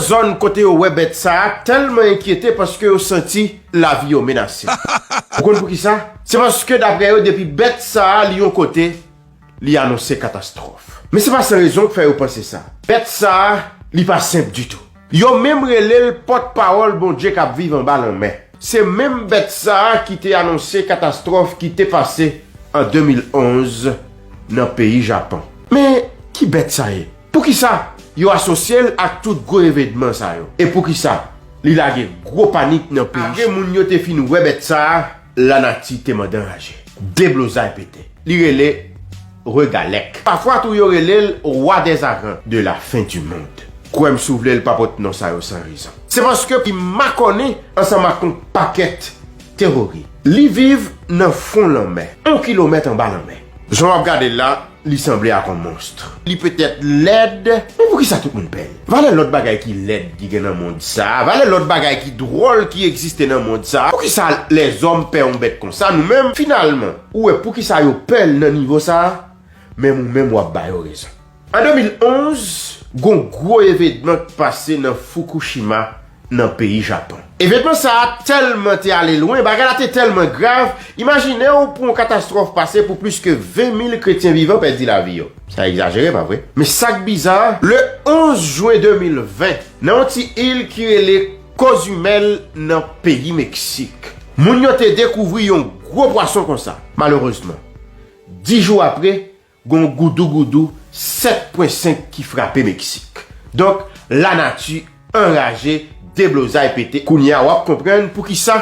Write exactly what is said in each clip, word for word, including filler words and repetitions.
Zòn kote yo wè bèt sa a tèlman enkyete paske yo santi lavi yo menase. Ou konn poukisa? Se paske, daprè yo, depi bèt sa a li yon kote, li anonse katastwòf. Men se pa san rezon k fè yo panse sa. Bèt sa a, li pa senp ditou. Yo menm rele l pòtpawòl Bondye k ap viv anba lanmè. Se menm bèt sa a ki te anonse katastwòf ki te pase an de mil onz nan peyi Japan. Men, ki bèt sa ye? Poukisa yo asosye l ak tout gwo evènman sa yo? E poukisa li lage gwo panik nan peyi? Apre moun yo te fin wè bèt sa a, lanati te mande anraje. Deblozay pete. Li rele Regalèk. Pafwa tou yo rele l Roi des Arants, de la fin du monde. Kwè m si w vle, l pa pot non sa yo san rezon. Se paske li makònen ansanm ak yon pakèt tewori. Li viv nan fon lanmè, yon kilomèt anba lanmè. Jan w ap gade l la, li sanble ak yon monst. Li petèt lèd, men poukisa tout moun pè l? Valè lòt bagay ki lèd ki gen nan mond sa a, valè lòt bagay ki dwòl ki egziste nan mond sa a, poukisa lèzòm pè yon bèt konsa? Nou menm, finalman, ou wè poukisa yo pè l nan nivo sa a? Menm ou menm w ap ba yo rezon. An de mil onz, gon gwo evènman k pase nan Fukushima, nan peyi Japan. Evènman sa a tèlman te ale lwen, bagay la te tèlman grav, imajine w pou yon katastwòf pase pou plis ke ven mil kretyen vivan pèdi lavi yo. Sa egzajere, pa vre? Men sa k biza, le onz jen de mil ven, nan yon ti il ki rele Cozumel nan peyi Meksik, moun yo te dekouvri yon gwo pwason konsa. Malerezman, dis jou apre, gon goudougoudou sèt pwen senk ki frape Meksik. Donk, lanati anraje, deblozay pete. Kounye a, w ap konprann poukisa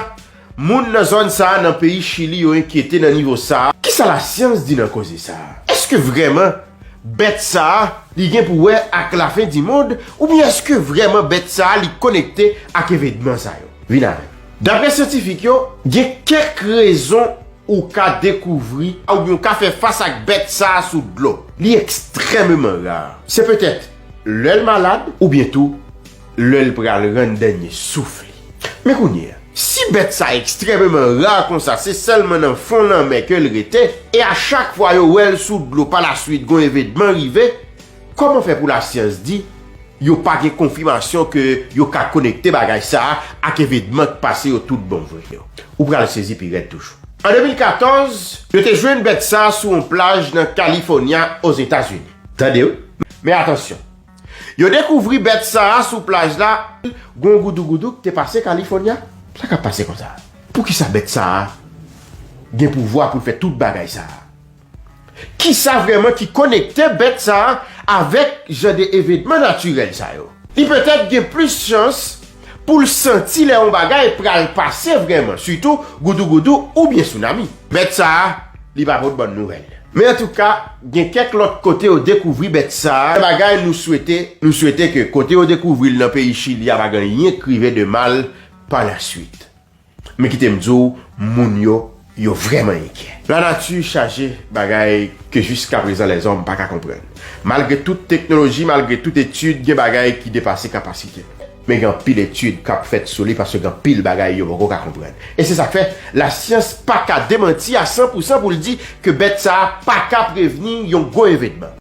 moun nan zòn sa a nan peyi Chili yo enkyete nan nivo sa a. Kisa lasyans di nan koze sa a? Èske vrèman bèt sa a, li gen pou wè ak lafen di mond, oubyen èske vrèman bèt sa a, li konekte ak evènman sa yo? Vin avè m. Daprè syantifik yo, gen kèk rezon ou ka dekouvri oubyen ou ka fè fas ak bèt sa a sou dlo. Li ekstrèmeman ra. Se petèt lè l malad oubyen tou lè l pral rann dènye souf li. Men kounye a, si bèt sa a ekstrèmeman ra konsa, se sèlman nan fon lanmè ke l rete, e a chak fwa yo wè l sou dlo, pa laswit gon evènman rive, kòman fè pou lasyans di yo pa gen konfimasyon ke yo ka konekte bagay sa a ak evènman k pase yo tout bon vre yo? Ou pral sezi pi rèd toujou. An de mil katòz, yo te jwenn bèt sa a sou yon plaj nan California, Ozetazini. Tande wi. Men atansyon. Yo dekouvri bèt sa a sou plaj la, gon goudougoudou k te pase California. Sa k ap pase konsa? Poukisa bèt sa a gen pouvwa pou l fè tout bagay sa a? Kisa vrèman ki konekte bèt sa a avèk jan de evènman natirèl sa yo? Li petèt gen plis chans pou l santi lè yon bagay pral pase vrèman, sitou goudougoudou oubyen sounami. Bèt sa a, li pa pot bòn nouvèl. Men antouka, gen kèk lòt kote yo dekouvri bèt sa a. Bagay nou swete, nou swete ke kote yo dekouvri l nan peyi Chili a pa gen anyen k rive de mal pa laswit. Men kite m di w, moun yo, yo vrèman enkyè. Lanati chaje bagay ke jiskaprezan lèzòm pa ka konprann. Malgre tout teknoloji, malgre tout etid, gen bagay ki depase kapasite. Men gen anpil etid k ap fèt sou li paske gen anpil bagay yo poko ka konprann. E se sa k fè lasyans pa ka demanti a san pou san pou l di ke bèt sa a pa ka prevni yon gwo evènman.